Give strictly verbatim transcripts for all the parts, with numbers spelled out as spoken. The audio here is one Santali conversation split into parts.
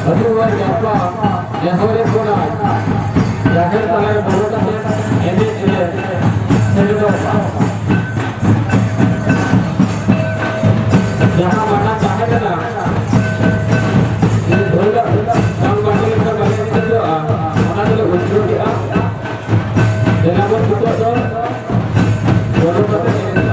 ᱟᱹᱛᱩ ᱦᱚᱲ ᱡᱟᱨᱯᱟ ᱱᱮᱦᱚᱨᱮᱫ ᱵᱚᱱᱟᱭ, ᱡᱟᱦᱮᱨ ᱛᱟᱞᱟᱨᱮ ᱵᱚᱞᱚ ᱠᱟᱛᱮ ᱮᱱᱮᱡ ᱨᱮ ᱥᱮᱞᱮᱫᱚᱜ ᱢᱟ᱾ ᱡᱟᱦᱟᱸ ᱢᱟᱱᱟ ᱛᱟᱦᱮᱸ ᱠᱟᱱᱟ, ᱰᱷᱳᱞ ᱵᱟᱝ ᱵᱟᱡᱟᱣ ᱞᱮᱠᱷᱟᱱ ᱵᱟᱞᱮ ᱮᱱᱮᱡᱚᱜᱼᱟ, ᱚᱱᱟ ᱫᱚᱞᱮ ᱩᱫᱽᱜᱟᱹᱣ ᱠᱮᱜᱼᱟ᱾ ᱫᱮᱞᱟ ᱵᱚᱱ ᱱᱤᱛᱚᱜ ᱫᱚ ᱵᱚᱞᱚ ᱠᱟᱛᱮ ᱮᱱᱮᱡ᱾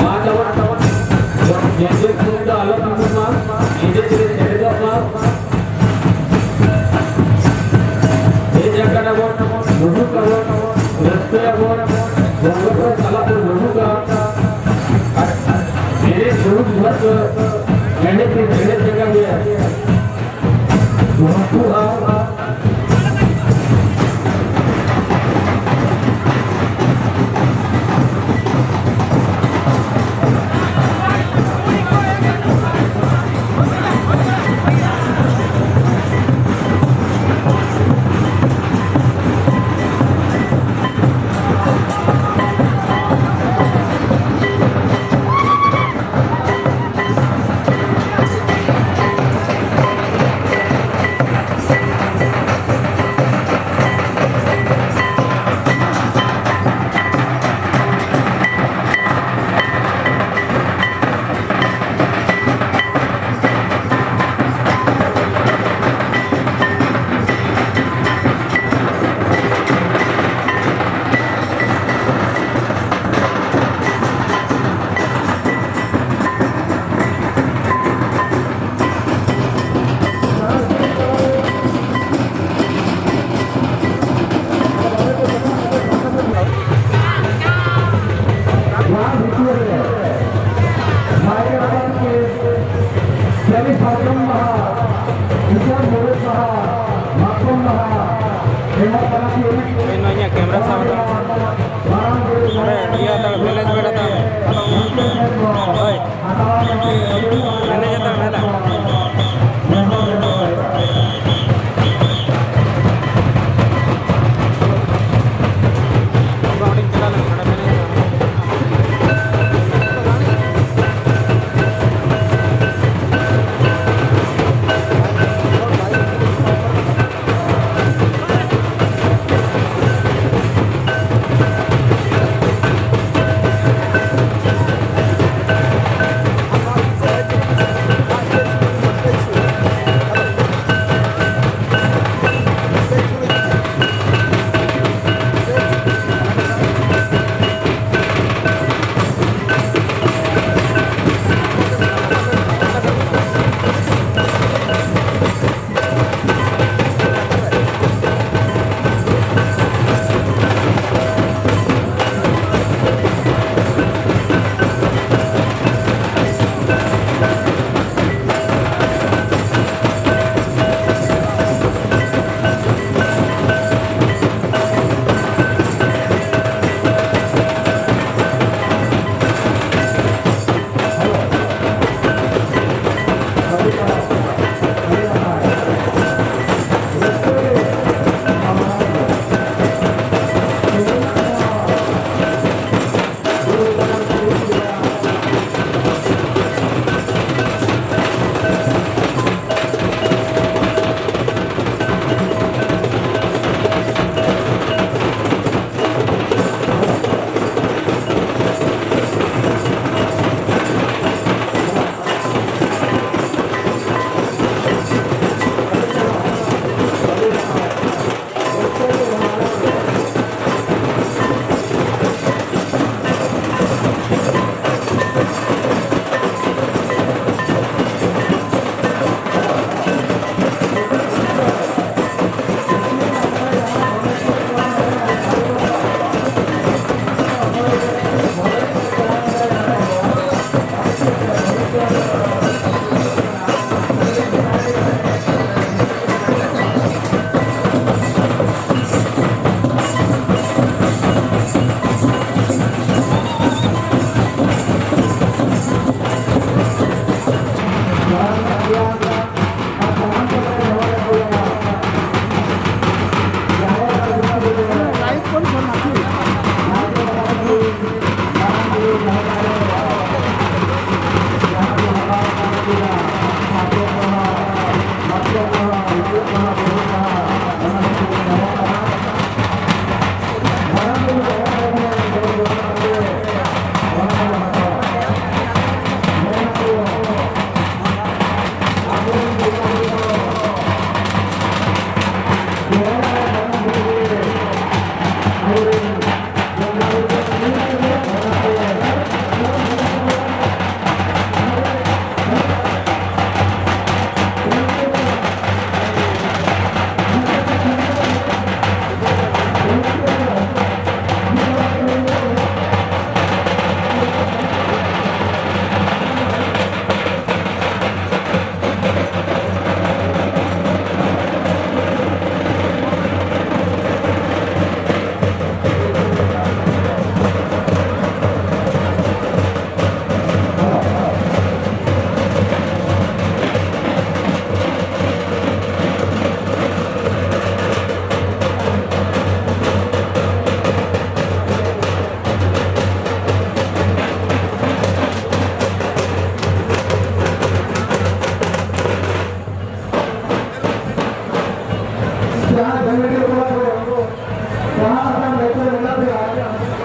ᱢᱟ ᱛᱟᱵᱚᱱ, ᱛᱟᱵᱚᱱ, ᱧᱮᱞ ᱠᱷᱚᱱ ᱫᱚ ᱟᱞᱚ ᱛᱤᱸᱜᱩᱱ ᱢᱟ, ᱮᱱᱮᱡ ᱨᱮ ᱥᱮᱞᱮᱫᱚᱜ ᱢᱟ᱾ ᱦᱮᱡ ᱟᱠᱟᱱᱟ ᱵᱚᱱ, ᱞᱩᱦᱩᱠ ᱟᱵᱚᱱ, ᱨᱟᱹᱥᱠᱟᱹᱭᱟᱵᱚᱱ, ᱵᱚᱸᱜᱟ ᱵᱩᱨᱩ ᱥᱟᱞᱟᱜ ᱵᱚᱱ ᱞᱩᱦᱩᱠᱟ᱾ ᱟᱨ ᱮᱱᱮᱡ ᱞᱩᱦᱩᱠ ᱡᱚᱦᱚᱜ ᱫᱚ ᱮᱱᱮᱡ ᱛᱮ ᱮᱱᱮᱡ ᱡᱟᱭᱜᱟ ᱜᱮ ᱞᱩᱦᱩᱠᱚᱜᱼᱟ᱾ ᱱᱚᱣᱟ ᱵᱷᱤᱛᱤᱨ ᱨᱮ ᱢᱟᱨᱮ ᱦᱟᱯᱲᱟᱢ ᱠᱚ ᱠᱟᱹᱢᱤ ᱥᱟᱨᱡᱚᱢ ᱵᱟᱦᱟ, ᱵᱤᱪᱟᱹᱨ ᱢᱩᱨᱩᱫ ᱵᱟᱦᱟ, ᱢᱟᱛᱠᱚᱢ ᱵᱟᱦᱟ, ᱮᱢᱚᱜ ᱠᱟᱱᱟ ᱠᱚ᱾ ᱦᱳᱭ, ᱱᱚᱣᱟ ᱤᱧᱟᱹᱜ ᱠᱮᱢᱨᱟ ᱥᱟᱵ ᱦᱟᱛᱟᱲ ᱢᱮᱥᱮ᱾ ᱢᱟᱨᱟᱝ ᱵᱩᱨᱩ ᱟᱨᱮ, ᱤᱭᱟᱹ ᱦᱟᱛᱟᱲ, ᱵᱮᱞᱮᱱᱥ ᱵᱮᱰ ᱦᱟᱛᱟᱲ ᱢᱮ᱾ ᱦᱳᱭ᱾ ᱢᱮᱱᱮᱡ ᱦᱟᱛᱟᱲ ᱢᱮ, ᱫᱟ᱾ ᱦᱩᱰᱤᱧ ᱪᱟᱞᱟᱣ ᱞᱮᱱ ᱠᱷᱟᱱ ᱢᱮᱱᱮᱡ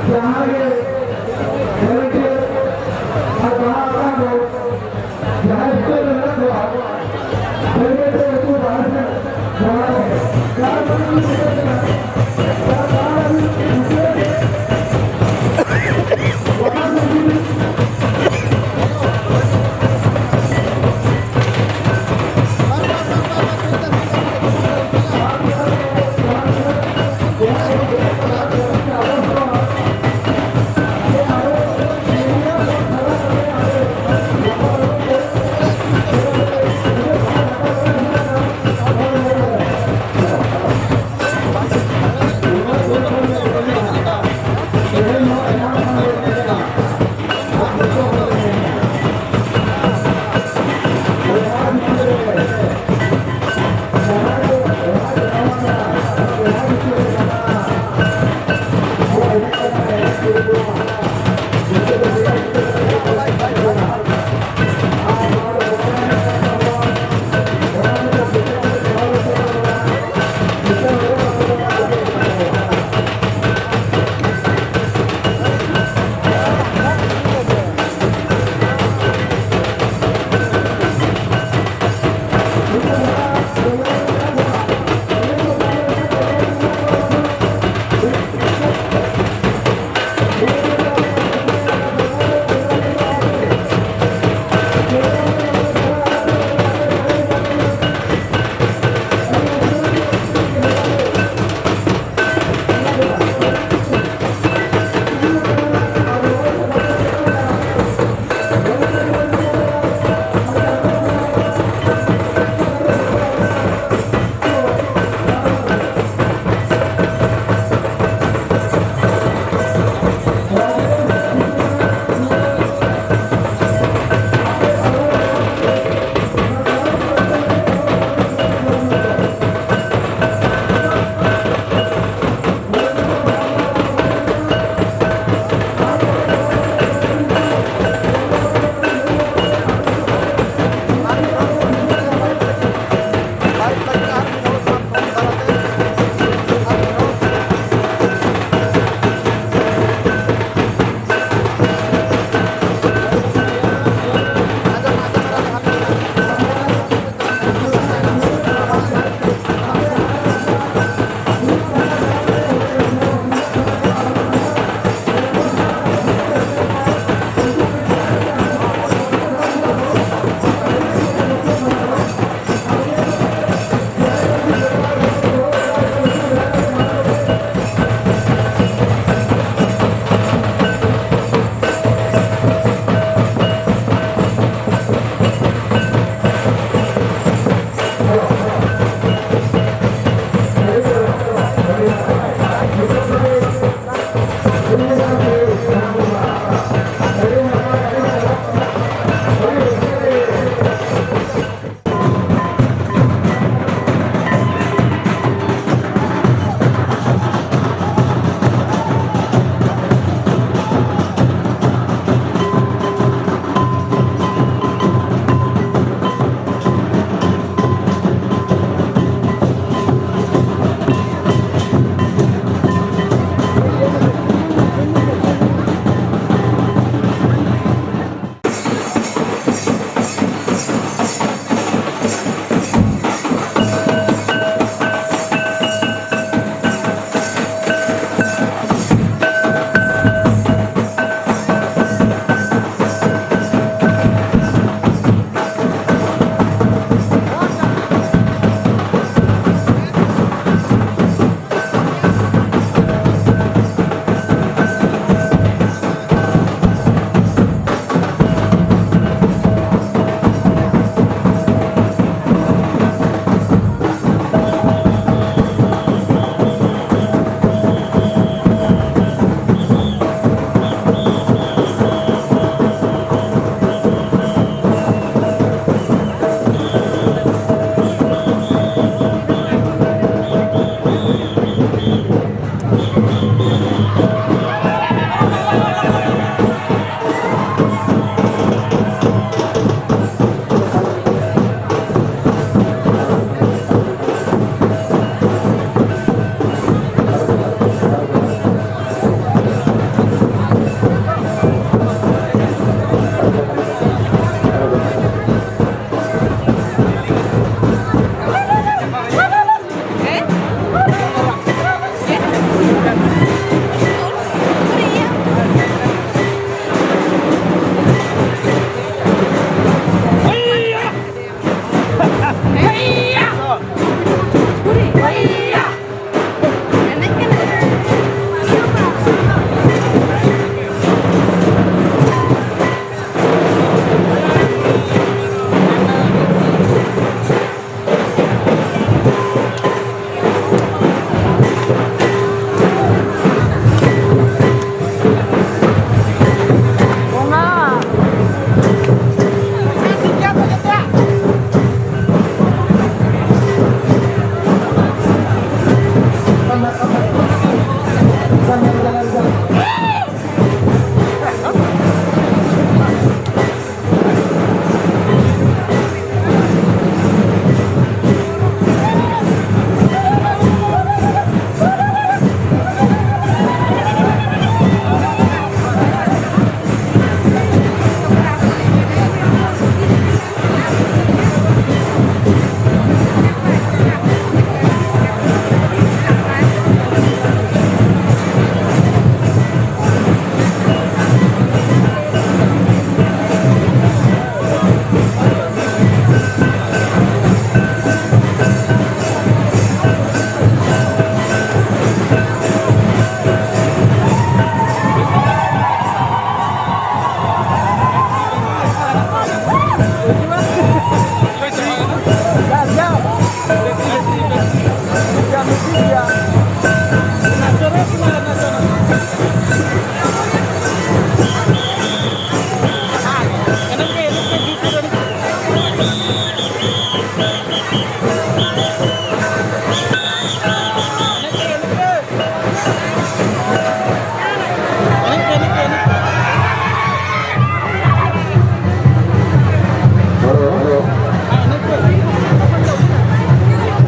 ᱡᱟᱦᱟᱸ ᱜᱮ volunteer ᱟᱨ ᱯᱟᱲᱦᱟᱣ ᱟᱠᱟᱱ ᱠᱚ ᱡᱟᱦᱟᱸᱭ ᱦᱳᱥᱴᱮᱞ ᱨᱮ ᱢᱮᱱᱟᱜ ᱠᱚᱣᱟ, ᱯᱟᱹᱭᱞᱟᱹ ᱛᱮ ᱩᱱᱠᱩ ᱵᱟᱦᱨᱮ ᱥᱮᱫ ᱵᱟᱦᱨᱮ ᱠᱚ ᱠᱟᱨᱚᱱ ᱫᱚ ᱪᱮᱫ ᱠᱟᱱᱟ? ᱠᱟᱨᱚᱱ ᱫᱚ ᱦᱩᱭᱩᱜ ᱠᱟᱱᱟ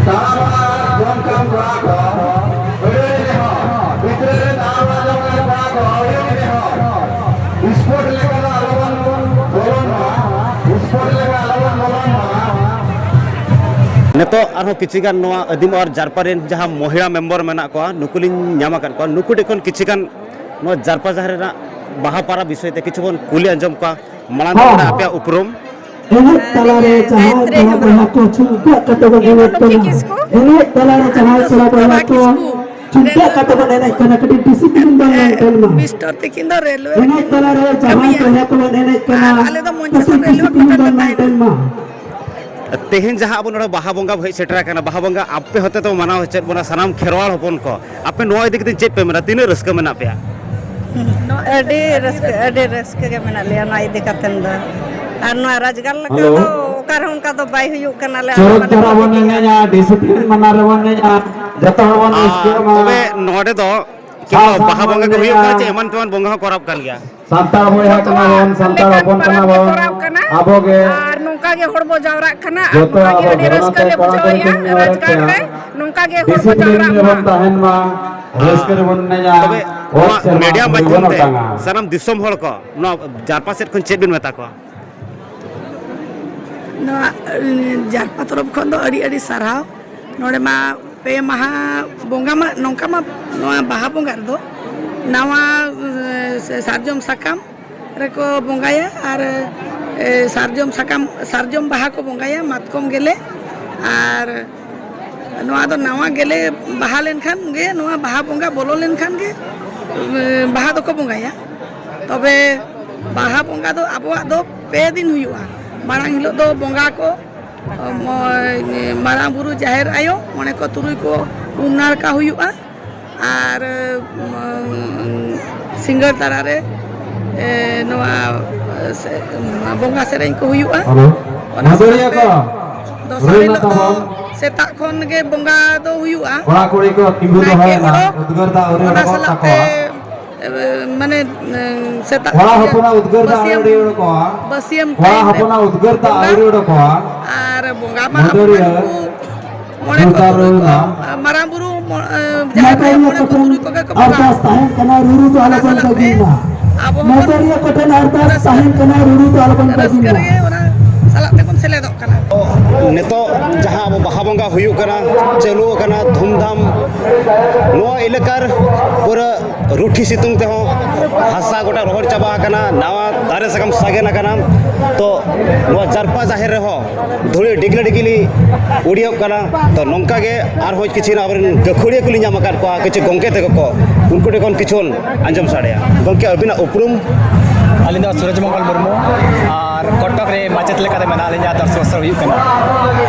ᱛᱟᱲᱟᱢ ᱟᱨ ᱡᱚᱢ ᱠᱟᱱ ᱠᱚᱲᱟ ᱠᱚ ᱟᱹᱲᱟᱹᱭ ᱨᱮᱦᱚᱸ, ᱵᱷᱤᱛᱨᱤ ᱨᱮ ᱫᱟᱬᱟ ᱵᱟᱲᱟ ᱡᱚᱝ ᱠᱟᱱ ᱠᱚᱲᱟ ᱠᱚ ᱟᱹᱲᱟᱹᱭ ᱨᱮᱦᱚᱸ, ᱥᱯᱳᱨᱴ ᱞᱮᱠᱟ ᱫᱚ ᱟᱞᱚᱵᱚᱱ ᱵᱚᱞᱚᱱ ᱢᱟ, ᱥᱯᱳᱨᱴ ᱞᱮᱠᱟ ᱟᱞᱚᱵᱚᱱ ᱵᱚᱞᱚᱱ ᱢᱟ᱾ ᱱᱤᱛᱚᱜ ᱟᱨᱦᱚᱸ ᱠᱤᱪᱷᱩ ᱜᱟᱱ ᱱᱚᱣᱟ ᱟᱹᱫᱤᱢ ᱟᱨ ᱡᱟᱨᱯᱟ ᱨᱮᱱ ᱡᱟᱦᱟᱸ ᱢᱚᱦᱤᱞᱟ ᱢᱮᱢᱵᱚᱨ ᱢᱮᱱᱟᱜ ᱠᱚᱣᱟ, ᱱᱩᱠᱩ ᱞᱤᱧ ᱧᱟᱢ ᱟᱠᱟᱫ ᱠᱚᱣᱟ᱾ ᱱᱩᱠᱩ ᱴᱷᱮᱱ ᱠᱷᱚᱱ ᱠᱤᱪᱷᱩ ᱜᱟᱱ ᱱᱚᱣᱟ ᱡᱟᱨᱯᱟ ᱡᱟᱦᱮᱨ ᱨᱮᱱᱟᱜ ᱵᱟᱦᱟ ᱯᱟᱨᱟ ᱵᱤᱥᱚᱭ ᱛᱮ ᱠᱤᱪᱷᱩ ᱵᱚᱱ ᱠᱩᱞᱤ ᱟᱸᱡᱚᱢ ᱠᱚᱣᱟ᱾ ᱢᱟᱲᱟᱝ ᱛᱮ ᱦᱚᱸ᱾ ᱱᱚᱰᱮ ᱟᱯᱮᱭᱟᱜ ᱩᱯᱨᱩᱢ? ᱮᱱᱮᱡ ᱛᱟᱞᱟᱨᱮ ᱡᱟᱦᱟᱸᱭ ᱜᱟᱭᱚᱛᱨᱤ ᱠᱚᱲᱟ ᱦᱮᱢᱵᱨᱚᱢ᱾ ᱵᱚᱭᱦᱟ ᱠᱚ ᱪᱷᱩᱢᱠᱟᱹᱜ ᱠᱟᱛᱮ ᱠᱚ ᱮᱱᱮᱡ ᱠᱟᱱᱟ᱾ ᱠᱤᱥᱠᱩ᱾ ᱮᱱᱮᱡ ᱛᱟᱞᱟᱨᱮ ᱡᱟᱦᱟᱸᱭ ᱠᱚᱲᱟ ᱵᱚᱭᱦᱟ ᱠᱚ ᱠᱤᱥᱠᱩ᱾ ᱪᱷᱩᱢᱠᱟᱹᱜ ᱠᱟᱛᱮ ᱵᱚᱱ ᱮᱱᱮᱡ ᱠᱟᱱᱟ, ᱠᱟᱹᱴᱤᱡ ᱰᱤᱥᱤᱯᱞᱤᱱ ᱵᱚᱱ ᱢᱮᱱᱴᱮᱱ ᱢᱟ᱾ ᱢᱤᱥᱴᱟᱨ ᱛᱤᱠᱤᱱ ᱫᱚ ᱨᱮᱞᱣᱮ ᱮᱱᱮᱡ ᱨᱮᱠᱤᱱ ᱛᱟᱞᱟᱨᱮ ᱡᱟᱦᱟᱸᱭ ᱠᱟᱹᱢᱤᱭᱟ᱾ ᱠᱚᱲᱟ ᱠᱚᱵᱚᱱ ᱮᱱᱮᱡ ᱠᱟᱱᱟ, ᱟᱨ ᱟᱞᱮ ᱫᱚ ᱢᱚᱧᱪᱚ ᱠᱟᱹᱴᱤᱡ ᱥᱩᱨ ᱨᱮᱞᱣᱮ ᱰᱤᱥᱤᱯᱞᱤᱱ ᱠᱚᱴᱟ ᱵᱚᱱ ᱞᱮ ᱛᱟᱦᱮᱱᱟ᱾ ᱢᱮᱱᱴᱮᱱ ᱢᱟ᱾ ᱛᱮᱦᱮᱧ ᱡᱟᱦᱟᱸ ᱟᱵᱚ ᱱᱚᱰᱮ ᱵᱟᱦᱟ ᱵᱚᱸᱜᱟ ᱵᱚ ᱦᱮᱡ ᱥᱮᱴᱮᱨ ᱟᱠᱟᱱᱟ, ᱵᱟᱦᱟ ᱵᱚᱸᱜᱟ ᱟᱯᱮ ᱦᱚᱛᱮ ᱛᱮ ᱢᱟᱱᱟᱣ ᱦᱚᱪᱚᱭᱮᱫ ᱵᱚᱱᱟ ᱥᱟᱱᱟᱢ ᱠᱷᱮᱨᱣᱟᱲ ᱦᱚᱯᱚᱱ ᱠᱚ, ᱟᱯᱮ ᱱᱚᱣᱟ ᱤᱫᱤ ᱠᱟᱛᱮ ᱪᱮᱫ ᱯᱮ ᱢᱮᱱᱟ? ᱛᱤᱱᱟᱹᱜ ᱨᱟᱹᱥᱠᱟᱹ ᱢᱮᱱᱟᱜ ᱯᱮᱭᱟ? ᱟᱹᱰᱤ ᱨᱟᱹᱥᱠᱟᱹ, ᱟᱹᱰᱤ ᱨᱟᱹᱥᱠᱟᱹ ᱜᱮ ᱢᱮᱱᱟᱜ ᱞᱮᱭᱟ ᱱᱚᱣᱟ ᱤᱫᱤ ᱠᱟᱛᱮ ᱫᱚ᱾ ᱟᱨ ᱱᱚᱣᱟ ᱨᱟᱡᱽᱜᱟᱲ ᱞᱮᱠᱟ ᱦᱮᱞᱳ᱾ ᱫᱚ ᱚᱠᱟ ᱨᱮᱦᱚᱸ ᱚᱱᱠᱟ ᱫᱚ ᱵᱟᱭ ᱦᱩᱭᱩᱜ ᱠᱟᱱᱟ, ᱟᱞᱮ ᱪᱚᱨᱚᱠ ᱟᱞᱮ ᱫᱷᱟᱨᱟ ᱵᱚᱱ ᱦᱟᱹᱴᱤᱧᱟ᱾ ᱮᱱᱮᱡᱼᱟ, ᱰᱤᱥᱤᱯᱞᱤᱱ ᱢᱟᱱᱟ ᱨᱮᱵᱚᱱ ᱮᱱᱮᱡᱼᱟ, ᱡᱚᱛᱚ ᱦᱚᱲ ᱵᱚᱱ ᱟᱨ ᱨᱟᱹᱥᱠᱟᱹᱜ ᱢᱟ᱾ ᱛᱚᱵᱮ ᱱᱚᱰᱮ ᱫᱚ ᱠᱤ ᱱᱚᱣᱟ ᱵᱟᱦᱟ ᱵᱚᱸᱜᱟ ᱠᱚ ᱦᱩᱭᱩᱜ ᱠᱟᱱᱟ ᱪᱮ ᱮᱢᱟᱱ ᱛᱮᱢᱟᱱ ᱵᱚᱸᱜᱟ ᱦᱚᱸ ᱠᱚᱨᱟᱣ ᱠᱟᱱ ᱜᱮᱭᱟ? ᱥᱟᱱᱛᱟᱲ ᱵᱚᱭᱦᱟ ᱠᱟᱱᱟ ᱵᱚᱱ, ᱥᱟᱱᱛᱟᱲ ᱦᱚᱯᱚᱱ ᱠᱟᱱᱟ ᱵᱚᱱ᱾ ᱟᱵᱚ ᱜᱮ ᱟᱨ ᱱᱚᱝᱠᱟ ᱜᱮ ᱦᱚᱲ ᱵᱚ ᱡᱟᱣᱨᱟᱜ ᱠᱟᱱᱟ ᱟᱨ ᱡᱚᱛᱚ ᱱᱚᱝᱠᱟ ᱜᱮ ᱟᱹᱰᱤ ᱨᱟᱹᱥᱠᱟᱹ ᱞᱮ ᱵᱩᱡᱷᱟᱹᱣᱮᱫᱼᱟ ᱨᱟᱡᱽᱜᱟᱲ ᱨᱮ᱾ ᱱᱚᱝᱠᱟ ᱜᱮ ᱦᱚᱲ ᱵᱚ ᱡᱟᱣᱨᱟᱜ ᱢᱟ᱾ ᱛᱟᱦᱮᱱ ᱢᱟ, ᱨᱟᱹᱥᱠᱟᱹ ᱨᱮᱵᱚᱱ ᱮᱱᱮᱡᱟ᱾ ᱛᱚᱵᱮ ᱱᱚᱣᱟ ᱢᱤᱰᱤᱭᱟ ᱢᱟᱫᱽᱫᱷᱚᱢ ᱛᱮ ᱥᱟᱱᱟᱢ ᱫᱤᱥᱚᱢ ᱦᱚᱲ ᱠᱚ ᱱᱚᱣᱟ ᱡᱟᱨᱯᱟ ᱥᱮᱫ ᱠᱷᱚᱱ ᱪᱮᱫ ᱵᱤᱱ ᱢᱮᱛᱟ ᱠᱚᱣᱟ? ᱱᱚᱣᱟ, ᱮ, ᱡᱟᱨᱯᱟ ᱛᱚᱨᱚᱯ ᱠᱷᱚᱱ ᱫᱚ ᱟᱹᱰᱤ ᱟᱹᱰᱤ ᱥᱟᱨᱦᱟᱣ᱾ ᱱᱚᱰᱮ ᱢᱟ ᱯᱮ ᱢᱟᱦᱟ ᱵᱚᱸᱜᱟ ᱢᱟ, ᱱᱚᱝᱠᱟ ᱢᱟ ᱱᱚᱣᱟ ᱵᱟᱦᱟ ᱵᱚᱸᱜᱟ ᱨᱮᱫᱚ ᱱᱟᱣᱟ, ᱮ, ᱥᱟᱨᱡᱚᱢ ᱥᱟᱠᱟᱢ ᱨᱮᱠᱚ ᱵᱚᱸᱜᱟᱭᱟ ᱟᱨ, ᱮ, ᱥᱟᱨᱡᱚᱢ ᱥᱟᱠᱟᱢ, ᱥᱟᱨᱡᱚᱢ ᱵᱟᱦᱟ ᱠᱚ ᱵᱚᱸᱜᱟᱭᱟ, ᱢᱟᱛᱠᱚᱢ ᱜᱮᱞᱮ᱾ ᱟᱨ ᱱᱚᱣᱟ ᱫᱚ ᱱᱟᱣᱟ ᱜᱮᱞᱮ ᱵᱟᱦᱟ ᱞᱮᱱᱠᱷᱟᱱ ᱜᱮ, ᱱᱚᱣᱟ ᱵᱟᱦᱟ ᱵᱚᱸᱜᱟ ᱵᱚᱞᱚ ᱞᱮᱱᱠᱷᱟᱱ ᱜᱮ, ᱮ, ᱵᱟᱦᱟ ᱫᱚᱠᱚ ᱵᱚᱸᱜᱟᱭᱟ᱾ ᱛᱚᱵᱮ ᱵᱟᱦᱟ ᱵᱚᱸᱜᱟ ᱫᱚ ᱟᱵᱚᱣᱟᱜ ᱫᱚ ᱯᱮ ᱫᱤᱱ ᱦᱩᱭᱩᱜᱼᱟ᱾ ᱢᱟᱲᱟᱝ ᱦᱤᱞᱳᱜ ᱫᱚ ᱵᱚᱸᱜᱟ ᱠᱚ, ᱢᱚ-, ᱢᱟᱨᱟᱝ ᱵᱩᱨᱩ, ᱡᱟᱦᱮᱨ ᱟᱭᱳ, ᱢᱚᱬᱮ ᱠᱚ ᱛᱩᱨᱩᱭ ᱠᱚ ᱩᱢ ᱱᱟᱲᱠᱟ ᱦᱩᱭᱩᱜᱼᱟ᱾ ᱟᱨ, ᱩᱢ, ᱥᱤᱸᱜᱟᱹᱲ ᱛᱟᱨᱟ ᱨᱮ, ᱮ, ᱱᱚᱣᱟ, ᱥᱮ, ᱵᱚᱸᱜᱟ ᱥᱮᱨᱮᱧ ᱠᱚ ᱦᱩᱭᱩᱜᱼᱟ᱾ ᱦᱮᱞᱳ᱾ ᱚᱱᱟ ᱢᱟᱹᱫᱟᱹᱲᱤᱭᱟᱹ ᱥᱟᱶᱛᱮ ᱠᱚ, ᱫᱚᱥᱟᱨ ᱨᱩᱭ ᱦᱤᱞᱳᱜ ᱫᱚ ᱛᱟᱵᱚᱱ᱾ ᱥᱮᱛᱟᱜ ᱠᱷᱚᱱ ᱜᱮ ᱵᱚᱸᱜᱟ ᱫᱚ ᱦᱩᱭᱩᱜᱼᱟ᱾ ᱠᱚᱲᱟ ᱠᱩᱲᱤ ᱠᱚ ᱛᱤᱸᱜᱩ ᱱᱟᱭᱠᱮ ᱫᱚᱦᱚᱭᱮᱱᱟ, ᱚᱰᱚᱠ, ᱩᱫᱽᱜᱟᱹᱨ ᱫᱟᱜ ᱟᱹᱣᱨᱤ ᱚᱱᱟ ᱚᱰᱚᱠᱚᱜ ᱥᱟᱞᱟᱜ ᱛᱟᱠᱚᱣᱟ᱾ ᱛᱮ, ᱮ, ᱢᱟᱱᱮ, ᱮ, ᱥᱮᱛᱟᱜ ᱠᱚᱲᱟ ᱨᱮᱭᱟᱜ ᱦᱚᱯᱚᱱᱟᱜ ᱩᱫᱽᱜᱟᱹᱨ ᱫᱟᱜ ᱵᱟᱹᱥᱭᱟᱹᱢ ᱟᱹᱣᱨᱤ ᱚᱰᱚᱠᱚᱜᱼᱟ᱾ ᱵᱟᱹᱥᱭᱟᱹᱢ ᱠᱚᱲᱟ ᱴᱟᱭᱤᱢ ᱨᱮ ᱦᱚᱯᱚᱱᱟᱜ ᱩᱫᱽᱜᱟᱹᱨ ᱫᱟᱜ ᱵᱚᱸᱜᱟ ᱟᱹᱣᱨᱤ ᱚᱰᱚᱠᱚᱜᱼᱟ᱾ ᱟᱨ ᱵᱚᱸᱜᱟ ᱢᱟ ᱟᱵᱚ ᱢᱟᱹᱫᱟᱹᱲᱤᱭᱟᱹ ᱱᱩᱠᱩ ᱢᱚᱬᱮ ᱠᱚ ᱫᱚᱥᱟᱨ ᱛᱩᱨᱩᱭ ᱠᱚ, ᱨᱩᱭᱱᱟ᱾ ᱢᱟᱨᱟᱝ ᱵᱩᱨᱩ, ᱢᱚ-, ᱮ, ᱡᱟᱦᱮᱨ ᱟᱭᱳ, ᱢᱚᱬᱮ ᱠᱚ ᱛᱩᱨᱩᱭ ᱠᱚᱜᱮ ᱠᱚ ᱵᱚᱸᱜᱟ ᱟᱨᱫᱟᱥ ᱟᱠᱚ᱾ ᱛᱟᱦᱮᱱ ᱠᱟᱱᱟ, ᱨᱩᱨᱩ ᱫᱚ ᱚᱱᱟ ᱟᱞᱚᱵᱚᱱ ᱥᱟᱞᱟᱜ ᱛᱮ ᱵᱟᱹᱜᱤᱭ ᱢᱟ᱾ ᱟᱵᱚ ᱦᱚᱸᱵᱚᱱ ᱢᱟᱹᱫᱟᱹᱲᱤᱭᱟᱹ ᱠᱚᱴᱷᱮᱱ ᱟᱨᱫᱟᱥ ᱨᱟᱹᱥᱠᱟᱹ, ᱛᱟᱦᱮᱱ ᱠᱟᱱᱟ, ᱨᱩᱨᱩ ᱫᱚ ᱟᱞᱚᱵᱚᱱ ᱵᱟᱹᱜᱤᱭ ᱨᱟᱹᱥᱠᱟᱹ ᱢᱟ᱾ ᱨᱮᱜᱮ ᱚᱱᱟ ᱥᱟᱞᱟᱜ ᱛᱮᱵᱚᱱ ᱥᱮᱞᱮᱫᱚᱜ ᱠᱟᱱᱟ᱾ ᱱᱤᱛᱚᱜ ᱡᱟᱦᱟᱸ ᱟᱵᱚ ᱵᱟᱦᱟ ᱵᱚᱸᱜᱟ ᱦᱩᱭᱩᱜ ᱠᱟᱱᱟ, ᱪᱟᱹᱞᱩ ᱟᱠᱟᱱᱟ ᱫᱷᱩᱢᱫᱷᱟᱢ, ᱱᱚᱣᱟ ᱮᱞᱟᱠᱟᱨ ᱯᱩᱨᱟᱹ ᱨᱩᱴᱷᱤ ᱥᱤᱛᱩᱝ ᱛᱮᱦᱚᱸ ᱦᱟᱥᱟ ᱜᱚᱴᱟ ᱨᱚᱦᱚᱲ ᱪᱟᱵᱟ ᱟᱠᱟᱱᱟ, ᱱᱟᱣᱟ ᱫᱟᱨᱮ ᱥᱟᱠᱟᱢ ᱥᱟᱜᱮᱱ ᱟᱠᱟᱱᱟ᱾ ᱛᱚ ᱱᱚᱣᱟ ᱡᱟᱨᱯᱟ ᱡᱟᱦᱮᱨ ᱨᱮᱦᱚᱸ ᱫᱷᱩᱲᱤ ᱰᱤᱜᱽᱞᱟᱹ ᱰᱤᱜᱽᱞᱤ ᱩᱰᱤᱭᱚᱜ ᱠᱟᱱᱟ᱾ ᱛᱚ ᱱᱚᱝᱠᱟ ᱜᱮ ᱟᱨᱦᱚᱸ ᱠᱤᱪᱷᱩ ᱟᱵᱚᱨᱮᱱ ᱜᱟᱹᱠᱷᱩᱲᱤᱭᱟᱹ ᱠᱚᱞᱤᱧ ᱧᱟᱢ ᱟᱠᱟᱫ ᱠᱚᱣᱟ, ᱠᱤᱪᱷᱩ ᱜᱚᱢᱠᱮ ᱛᱟᱠᱚ ᱠᱚ, ᱩᱱᱠᱩ ᱴᱷᱮᱱ ᱠᱷᱚᱱ ᱠᱤᱪᱷᱩ ᱟᱸᱡᱚᱢ ᱥᱟᱰᱮᱭᱟ᱾ ᱜᱚᱢᱠᱮ, ᱟᱹᱵᱤᱱᱟᱜ ᱩᱯᱨᱩᱢ? ᱟᱹᱞᱤᱧ ᱫᱚ ᱥᱩᱨᱚᱡᱽ ᱢᱚᱝᱜᱚᱞ ᱢᱩᱨᱢᱩ, ᱟᱨ ᱠᱚᱴᱚᱠ ᱨᱮ ᱢᱟᱪᱮᱫ ᱞᱮᱠᱟᱛᱮ ᱢᱮᱱᱟᱜ ᱞᱤᱧᱟ, ᱫᱚᱥ ᱵᱚᱪᱷᱚᱨ ᱦᱩᱭᱩᱜ ᱠᱟᱱᱟ᱾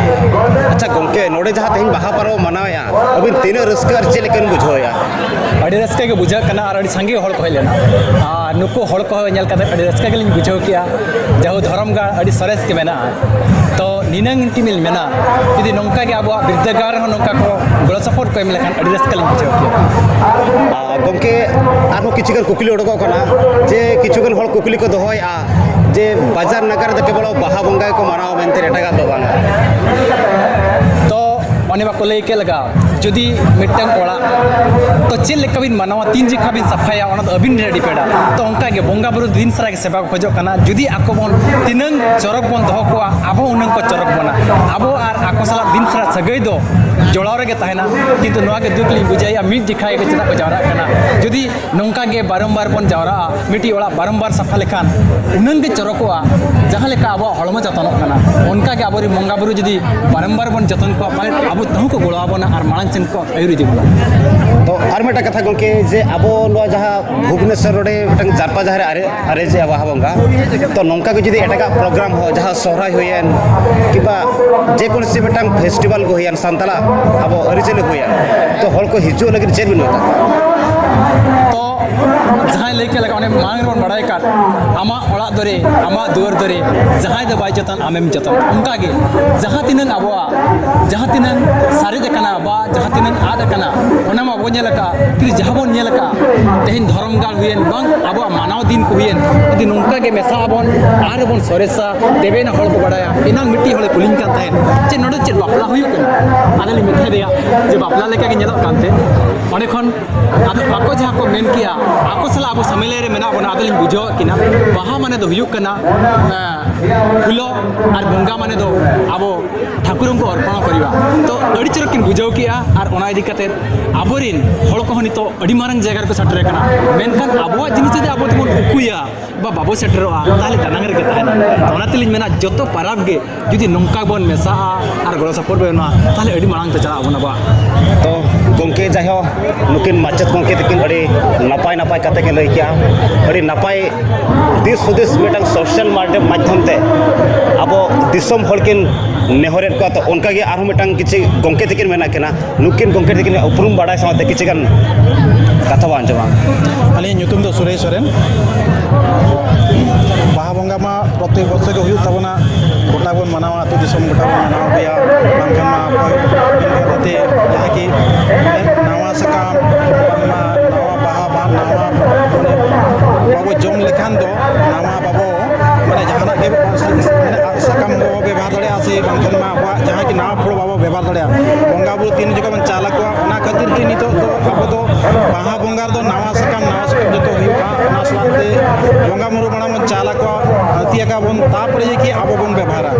ᱟᱪᱪᱷᱟ ᱜᱚᱢᱠᱮ, ᱱᱚᱰᱮ ᱡᱟᱦᱟᱸ ᱛᱮᱦᱮᱧ ᱵᱟᱦᱟ ᱯᱚᱨᱚᱵᱽ ᱢᱟᱱᱟᱣᱮᱫᱼᱟ, ᱟᱹᱵᱤᱱ ᱛᱤᱱᱟᱹᱜ ᱨᱟᱹᱥᱠᱟᱹ ᱟᱨ ᱪᱮᱫ ᱞᱮᱠᱟ ᱵᱤᱱ ᱵᱩᱡᱷᱟᱹᱣᱮᱫᱼᱟ? ᱟᱹᱰᱤ ᱨᱟᱹᱥᱠᱟᱹ ᱜᱮ ᱵᱩᱡᱷᱟᱹᱜ ᱠᱟᱱᱟ ᱟᱨ ᱟᱹᱰᱤ ᱥᱟᱸᱜᱮ ᱦᱚᱲ ᱠᱚ ᱦᱮᱡ ᱞᱮᱱᱟ᱾ ᱟᱨ ᱱᱩᱠᱩ ᱦᱚᱲ ᱠᱚ ᱧᱮᱞ ᱠᱟᱛᱮ ᱟᱹᱰᱤ ᱨᱟᱹᱥᱠᱟᱹ ᱜᱮᱞᱤᱧ ᱵᱩᱡᱷᱟᱹᱣ ᱠᱮᱜᱼᱟ᱾ ᱡᱟᱦᱳ, ᱫᱷᱚᱨᱚᱢ ᱜᱟᱲ ᱟᱹᱰᱤ ᱥᱚᱨᱮᱥ ᱜᱮ ᱢᱮᱱᱟᱜᱼᱟ᱾ ᱛᱚ ᱱᱤᱱᱟᱹᱝ ᱴᱤᱢ ᱞᱤᱧ ᱢᱮᱱᱟ, ᱡᱩᱫᱤ ᱱᱚᱝᱠᱟ ᱜᱮ ᱟᱵᱚᱣᱟᱜ ᱵᱤᱨᱫᱟᱹᱜᱟᱲ ᱨᱮᱦᱚᱸ ᱱᱚᱝᱠᱟ ᱠᱚ ᱜᱚᱲᱚ ᱥᱚᱯᱚᱦᱚᱫ ᱠᱚ ᱮᱢ ᱞᱮᱠᱷᱟᱱ ᱟᱹᱰᱤ ᱨᱟᱹᱥᱠᱟᱹ ᱞᱤᱧ ᱵᱩᱡᱷᱟᱹᱣ ᱠᱮᱭᱟ᱾ ᱟᱨ ᱜᱚᱢᱠᱮ, ᱟᱨᱦᱚᱸ ᱠᱤᱪᱷᱩ ᱜᱟᱱ ᱠᱩᱠᱞᱤ ᱩᱰᱩᱠᱚᱜ ᱠᱟᱱᱟ ᱡᱮ ᱠᱤᱪᱷᱩ ᱜᱟᱱ ᱦᱚᱲ ᱠᱩᱠᱞᱤ ᱠᱚ ᱫᱚᱦᱚᱭᱮᱫᱼᱟ ᱡᱮ ᱵᱟᱡᱟᱨ ᱱᱟᱜᱟᱨ ᱨᱮᱫᱚ ᱠᱮᱵᱚᱞ ᱵᱟᱦᱟ ᱵᱚᱸᱜᱟ ᱜᱮᱠᱚ ᱢᱟᱱᱟᱣᱟ ᱢᱮᱱᱛᱮ, ᱮᱴᱟᱜᱟᱜ ᱫᱚ ᱵᱟᱝᱟ᱾ ᱛᱚ ᱚᱱᱮ ᱵᱟᱠᱚ ᱞᱟᱹᱭ ᱠᱮᱫ ᱞᱮᱠᱟ, ᱡᱩᱫᱤ ᱢᱤᱫᱴᱟᱝ ᱚᱲᱟᱜ ᱛᱚ ᱪᱮᱫ ᱞᱮᱠᱟ ᱵᱤᱱ ᱢᱟᱱᱟᱣᱟ, ᱛᱤᱱ ᱡᱚᱠᱷᱟ ᱵᱤᱱ ᱥᱟᱯᱷᱟᱭᱟ, ᱚᱱᱟ ᱫᱚ ᱟᱹᱵᱤᱱ ᱴᱷᱮᱱ ᱰᱤᱯᱮᱱᱰᱟ᱾ ᱛᱚ ᱚᱱᱠᱟ ᱜᱮ ᱵᱚᱸᱜᱟ ᱵᱩᱨᱩ ᱫᱤᱱ ᱥᱟᱨᱟ ᱜᱮ ᱥᱮᱵᱟ ᱠᱚ ᱠᱷᱚᱡᱚᱜ ᱠᱟᱱᱟ᱾ ᱡᱩᱫᱤ ᱟᱠᱚ ᱵᱚᱱ ᱛᱤᱱᱟᱹᱝ ᱪᱚᱨᱚᱠ ᱵᱚᱱ ᱫᱚᱦᱚ ᱠᱚᱣᱟ, ᱟᱵᱚ ᱩᱱᱟᱹᱝ ᱠᱚ ᱪᱚᱨᱚᱠ ᱵᱚᱱᱟ᱾ ᱟᱵᱚ ᱟᱨ ᱟᱠᱚ ᱥᱟᱞᱟᱜ ᱫᱤᱱ ᱥᱟᱨᱟ ᱥᱟᱹᱜᱟᱹᱭ ᱫᱚ ᱡᱚᱲᱟᱣ ᱨᱮᱜᱮ ᱛᱟᱦᱮᱱᱟ᱾ ᱠᱤᱱᱛᱩ ᱱᱚᱣᱟ ᱜᱮ ᱫᱩᱠ ᱞᱤᱧ ᱵᱩᱡᱷᱟᱹᱣᱮᱫᱼᱟ, ᱢᱤᱫ ᱡᱚᱠᱷᱟ ᱜᱮ ᱪᱮᱫᱟᱜ ᱠᱚ ᱡᱟᱣᱨᱟᱜ ᱠᱟᱱᱟ? ᱡᱩᱫᱤ ᱱᱚᱝᱠᱟ ᱜᱮ ᱵᱟᱨᱚᱢᱵᱟᱨ ᱵᱚᱱ ᱡᱟᱣᱨᱟᱜᱼᱟ, ᱢᱤᱫᱴᱤᱡ ᱚᱲᱟᱜ ᱵᱟᱨᱚᱢᱵᱟᱨ ᱥᱟᱯᱷᱟ ᱞᱮᱠᱷᱟᱱ ᱩᱱᱟᱹᱝ ᱜᱮ ᱪᱚᱨᱚᱠᱚᱜᱼᱟ᱾ ᱡᱟᱦᱟᱸ ᱞᱮᱠᱟ ᱟᱵᱚᱣᱟᱜ ᱦᱚᱲᱢᱚ ᱡᱚᱛᱚᱱᱚᱜ ᱠᱟᱱᱟ, ᱚᱱᱠᱟ ᱜᱮ ᱟᱵᱚᱨᱮᱱ ᱵᱚᱸᱜᱟ ᱵᱩᱨᱩ ᱡᱩᱫᱤ ᱵᱟᱨᱚᱢᱵᱟᱨ ᱵᱚᱱ ᱡᱚᱛᱚᱱ ᱠᱚᱣᱟ, ᱯᱟᱞᱮᱫ ᱟᱵᱚ ᱛᱮᱦᱚᱸ ᱠᱚ ᱜᱚᱲᱚ ᱟᱵᱚᱱᱟ ᱟᱨ ᱢᱟᱲᱟᱝ ᱥᱮᱱ ᱠᱚ ᱟᱹᱭᱩᱨ ᱤᱫᱤ ᱵᱚᱱᱟ᱾ ᱛᱚ ᱟᱨ ᱢᱤᱫᱴᱟᱝ ᱠᱟᱛᱷᱟ ᱜᱚᱢᱠᱮ, ᱡᱮ ᱟᱵᱚ ᱱᱚᱣᱟ ᱡᱟᱦᱟᱸ ᱵᱷᱩᱵᱽᱱᱮᱥᱚᱨ ᱨᱚᱰᱮ ᱢᱤᱫᱴᱟᱝ ᱡᱟᱨᱯᱟ ᱡᱟᱦᱮᱨ ᱟᱨᱮ ᱟᱨᱮᱡᱮᱜᱼᱟ ᱵᱟᱦᱟ ᱵᱚᱸᱜᱟ, ᱛᱚ ᱱᱚᱝᱠᱟ ᱜᱮ ᱡᱩᱫᱤ ᱮᱴᱟᱜᱟᱜ ᱯᱨᱳᱜᱨᱟᱢ ᱦᱚᱸ, ᱡᱟᱦᱟᱸ ᱥᱚᱦᱨᱟᱭ ᱦᱩᱭᱮᱱ ᱠᱤᱝᱵᱟ ᱡᱮ ᱠᱳᱱᱳ ᱥᱤ ᱢᱤᱫᱴᱟᱝ ᱯᱷᱮᱥᱴᱤᱵᱷᱟᱞ ᱠᱚ ᱦᱩᱭᱮᱱ, ᱥᱟᱱᱛᱟᱲᱟᱜ ᱟᱵᱚ ᱟᱹᱨᱤᱪᱟᱹᱞᱤ ᱦᱩᱭᱮᱱ, ᱛᱚ ᱦᱚᱲ ᱠᱚ ᱦᱤᱡᱩᱜ ᱞᱟᱹᱜᱤᱫ ᱪᱮᱫ ᱵᱤᱱ ᱢᱮᱛᱟ ᱠᱚᱣᱟ? ᱛᱚ ᱡᱟᱦᱟᱸᱭ ᱞᱟᱹᱭ ᱠᱮᱫ ᱞᱮᱠᱟ, ᱚᱱᱮ ᱢᱟᱲᱟᱝ ᱨᱮᱵᱚᱱ ᱵᱟᱲᱟᱭ ᱟᱠᱟᱫ, ᱟᱢᱟᱜ ᱚᱲᱟᱜ ᱫᱚᱨᱮ, ᱟᱢᱟᱜ ᱫᱩᱣᱟᱹᱨ ᱫᱚᱨᱮ, ᱡᱟᱦᱟᱸᱭ ᱫᱚ ᱵᱟᱭ ᱡᱚᱛᱚᱱ, ᱟᱢᱮᱢ ᱡᱚᱛᱚᱱ᱾ ᱚᱱᱠᱟ ᱜᱮ ᱡᱟᱦᱟᱸ ᱛᱤᱱᱟᱹᱝ ᱟᱵᱚᱣᱟᱜ, ᱡᱟᱦᱟᱸ ᱛᱤᱱᱟᱹᱝ ᱥᱟᱨᱮᱡ ᱟᱠᱟᱱᱟ ᱵᱟ ᱡᱟᱦᱟᱸ ᱛᱤᱱᱟᱹᱝ ᱟᱫ ᱟᱠᱟᱱᱟ, ᱚᱱᱟ ᱢᱟ ᱵᱟᱵᱚᱱ ᱧᱮᱞ ᱟᱠᱟᱫ᱾ ᱠᱤᱱᱛᱩ ᱡᱟᱦᱟᱸ ᱵᱚᱱ ᱧᱮᱞ ᱟᱠᱟᱫ, ᱛᱮᱦᱮᱧ ᱫᱷᱚᱨᱚᱢ ᱜᱟᱲ ᱦᱩᱭᱮᱱ ᱵᱟᱝ ᱟᱵᱚᱣᱟᱜ ᱢᱟᱱᱟᱣ ᱫᱤᱱ ᱠᱚ ᱦᱩᱭᱮᱱ, ᱡᱩᱫᱤ ᱱᱚᱝᱠᱟ ᱜᱮ ᱢᱮᱥᱟᱜ ᱟᱵᱚᱱ ᱟᱨ ᱵᱚᱱ ᱥᱚᱨᱮᱥᱟ, ᱛᱚᱵᱮ ᱮᱱᱟ ᱦᱚᱲ ᱠᱚ ᱵᱟᱲᱟᱭᱟ᱾ ᱮᱱᱟᱝ ᱢᱤᱫᱴᱤᱡ ᱦᱚᱲᱮ ᱠᱩᱞᱤᱧ ᱠᱟᱱ ᱛᱟᱦᱮᱸᱫ, "ᱪᱮᱫ ᱱᱚᱰᱮ ᱪᱮᱫ ᱵᱟᱯᱞᱟ ᱦᱩᱭᱩᱜ ᱠᱟᱱᱟ?" ᱟᱫᱚ ᱞᱤᱧ ᱢᱮᱛᱟ ᱫᱮᱭᱟ ᱡᱮ, "ᱵᱟᱯᱞᱟ ᱞᱮᱠᱟ ᱜᱮ ᱧᱮᱞᱚᱜ ᱠᱟᱱᱛᱮ?" ᱚᱸᱰᱮ ᱠᱷᱚᱱ ᱟᱫᱚ ᱟᱠᱚ ᱡᱟᱦᱟᱸ ᱠᱚ ᱢᱮᱱ ᱠᱮᱜᱼᱟ, ᱟᱠᱚ ᱥᱟᱞᱟᱜ ᱟᱵᱚ ᱥᱟᱢᱮᱞᱟᱭ ᱨᱮ ᱢᱮᱱᱟᱜ ᱵᱚᱱᱟ᱾ ᱟᱫᱚ ᱞᱤᱧ ᱵᱩᱡᱷᱟᱹᱣᱟᱜ ᱠᱤᱱᱟ, ᱵᱟᱦᱟ ᱢᱟᱱᱮ ᱫᱚ ᱦᱩᱭᱩᱜ ᱠᱟᱱᱟ, ᱮᱸ, ᱯᱷᱩᱞᱚ, ᱟᱨ ᱵᱚᱸᱜᱟ ᱢᱟᱱᱮ ᱫᱚ ᱟᱵᱚ ᱴᱷᱟᱹᱠᱩᱨᱚᱝ ᱠᱚ ᱚᱨᱯᱚᱬ ᱠᱚᱨᱤᱵᱟ᱾ ᱛᱚ ᱟᱹᱰᱤ ᱪᱚᱨᱚᱠ ᱠᱤᱱ ᱵᱩᱡᱷᱟᱹᱣ ᱠᱮᱜᱼᱟ᱾ ᱟᱨ ᱚᱱᱟ ᱤᱫᱤ ᱠᱟᱛᱮ ᱟᱵᱚᱨᱮᱱ ᱦᱚᱲ ᱠᱚᱦᱚᱸ ᱱᱤᱛᱚᱜ ᱟᱹᱰᱤ ᱢᱟᱨᱟᱝ ᱡᱟᱭᱜᱟ ᱨᱮᱠᱚ ᱥᱮᱴᱮᱨ ᱟᱠᱟᱱᱟ᱾ ᱢᱮᱱᱠᱷᱟᱱ ᱟᱵᱚᱣᱟᱜ ᱡᱤᱱᱤᱥ ᱡᱩᱫᱤ ᱟᱵᱚ ᱛᱮᱵᱚᱱ ᱩᱠᱩᱭᱟ ᱵᱟ ᱵᱟᱵᱚ ᱥᱮᱴᱮᱨᱚᱜᱼᱟ, ᱛᱟᱦᱚᱞᱮ ᱫᱟᱱᱟᱝ ᱨᱮᱜᱮ ᱛᱟᱦᱮᱱᱟ᱾ ᱚᱱᱟ ᱛᱮᱞᱤᱧ ᱢᱮᱱᱟ, ᱡᱚᱛᱚ ᱯᱟᱨᱟᱵᱽ ᱜᱮ ᱡᱩᱫᱤ ᱱᱚᱝᱠᱟ ᱵᱚᱱ ᱢᱮᱥᱟᱜᱼᱟ ᱟᱨ ᱜᱚᱲᱚ ᱥᱚᱯᱚᱦᱚᱫ ᱵᱚᱱ ᱮᱢᱟ, ᱛᱟᱦᱚᱞᱮ ᱟᱹᱰᱤ ᱢᱟᱲᱟᱝ ᱛᱮ ᱪᱟᱞᱟᱜ ᱟᱵᱚᱱ ᱟᱵᱚᱣᱟᱜ᱾ ᱛᱚ ᱜᱚᱢᱠᱮ ᱡᱟᱭᱦᱳᱠ, ᱱᱩᱠᱤᱱ ᱢᱟᱪᱮᱛ ᱜᱚᱢᱠᱮ ᱛᱟᱹᱠᱤᱱ ᱟᱹᱰᱤ ᱱᱟᱯᱟᱭ ᱱᱟᱯᱟᱭ ᱠᱟᱛᱷᱟ ᱠᱤᱱ ᱞᱟᱹᱭ ᱠᱮᱜᱼᱟ᱾ ᱟᱹᱰᱤ ᱱᱟᱯᱟᱭ ᱫᱤᱥ ᱦᱩᱫᱤᱥ ᱢᱤᱫᱴᱟᱝ ᱥᱳᱥᱟᱞ ᱢᱟᱫᱽᱫᱷᱚᱢ ᱛᱮ ᱟᱵᱚ ᱫᱤᱥᱚᱢ ᱦᱚᱲ ᱠᱤᱱ ᱱᱮᱦᱚᱨᱮᱫ ᱠᱚᱣᱟ᱾ ᱛᱚ ᱚᱱᱠᱟᱜᱮ ᱟᱨᱦᱚᱸ ᱢᱤᱫᱴᱟᱝ ᱠᱤᱪᱷᱩ ᱜᱚᱢᱠᱮ ᱛᱟᱹᱠᱤᱱ ᱢᱮᱱᱟᱜ ᱠᱤᱱᱟ, ᱱᱩᱠᱤᱱ ᱜᱚᱢᱠᱮ ᱛᱟᱹᱠᱤᱱ ᱩᱯᱨᱩᱢ ᱵᱟᱲᱟᱭ ᱥᱟᱶᱛᱮ ᱠᱤᱪᱷᱩ ᱜᱟᱱ ᱠᱟᱛᱷᱟ ᱵᱚᱱ ᱟᱸᱡᱚᱢᱟ᱾ ᱟᱹᱞᱤᱧᱟᱜ ᱧᱩᱛᱩᱢ ᱫᱚ ᱥᱩᱨᱮᱥ ᱥᱚᱨᱮᱱ᱾ ᱵᱟᱦᱟ ᱵᱚᱸᱜᱟ ᱢᱟ ᱯᱨᱚᱛᱮᱠ ᱵᱚᱪᱷᱚᱨ ᱜᱮ ᱦᱩᱭᱩᱜ ᱛᱟᱵᱚᱱᱟ, ᱜᱚᱴᱟ ᱵᱚᱱ ᱢᱟᱱᱟᱣᱟ, ᱟᱹᱛᱩ ᱫᱤᱥᱚᱢ ᱜᱚᱴᱟ ᱵᱚᱱ ᱢᱟᱱᱟᱣ ᱜᱮᱭᱟ᱾ ᱵᱟᱝᱠᱷᱟᱱ ᱢᱟ ᱚᱠᱚᱭ ᱢᱮᱱ ᱠᱟᱛᱮ ᱡᱟᱦᱟᱸ ᱠᱤ ᱱᱟᱣᱟ ᱥᱟᱠᱟᱢ, ᱵᱟᱝᱢᱟ ᱱᱟᱣᱟ ᱵᱟᱦᱟ, ᱵᱟᱝ ᱱᱟᱣᱟ, ᱢᱟᱱᱮ, ᱵᱟᱵᱚ ᱡᱚᱢ ᱞᱮᱠᱷᱟᱱ ᱫᱚ ᱱᱟᱣᱟ ᱵᱟᱵᱚ, ᱢᱟᱱᱮ, ᱡᱟᱦᱟᱱᱟᱜ ᱜᱮ, ᱢᱟᱱᱮ, ᱟᱜ ᱥᱟᱠᱟᱢ ᱵᱚ ᱵᱮᱵᱚᱦᱟᱨ ᱫᱟᱲᱮᱭᱟᱜᱼᱟ, ᱥᱮ ᱵᱟᱝᱠᱷᱟᱱ ᱢᱟ ᱟᱵᱚᱣᱟᱜ ᱡᱟᱦᱟᱸ ᱠᱤ ᱱᱟᱣᱟ ᱯᱷᱚᱞ ᱵᱟᱵᱚ ᱵᱮᱵᱚᱦᱟᱨ ᱫᱟᱲᱮᱭᱟᱜᱼᱟ᱾ ᱵᱚᱸᱜᱟ ᱵᱩᱨᱩ ᱛᱤᱱ ᱡᱚᱠᱷᱚᱱ ᱵᱚᱱ ᱪᱟᱞ ᱟᱠᱚᱣᱟ, ᱚᱱᱟ ᱠᱷᱟᱹᱛᱤᱨ ᱛᱮ ᱱᱤᱛᱚᱜ ᱫᱚ ᱟᱵᱚ ᱫᱚ ᱵᱟᱦᱟ ᱵᱚᱸᱜᱟ ᱨᱮᱫᱚ ᱱᱟᱣᱟ ᱥᱟᱠᱟᱢ, ᱱᱟᱣᱟ ᱥᱟᱠᱟᱢ ᱡᱚᱛᱚ ᱦᱩᱭᱩᱜᱼᱟ᱾ ᱚᱱᱟ ᱥᱟᱞᱟᱜ ᱛᱮ ᱵᱚᱸᱜᱟ ᱵᱩᱨᱩ ᱢᱟᱲᱟᱝ ᱵᱚᱱ ᱪᱟᱞ ᱟᱠᱚᱣᱟ, ᱟᱹᱛᱤ ᱟᱠᱚ ᱵᱚᱱ, ᱛᱟᱯᱚᱨᱮ ᱡᱮ ᱠᱤ ᱟᱵᱚ ᱵᱚᱱ ᱵᱮᱵᱚᱦᱟᱨᱟ᱾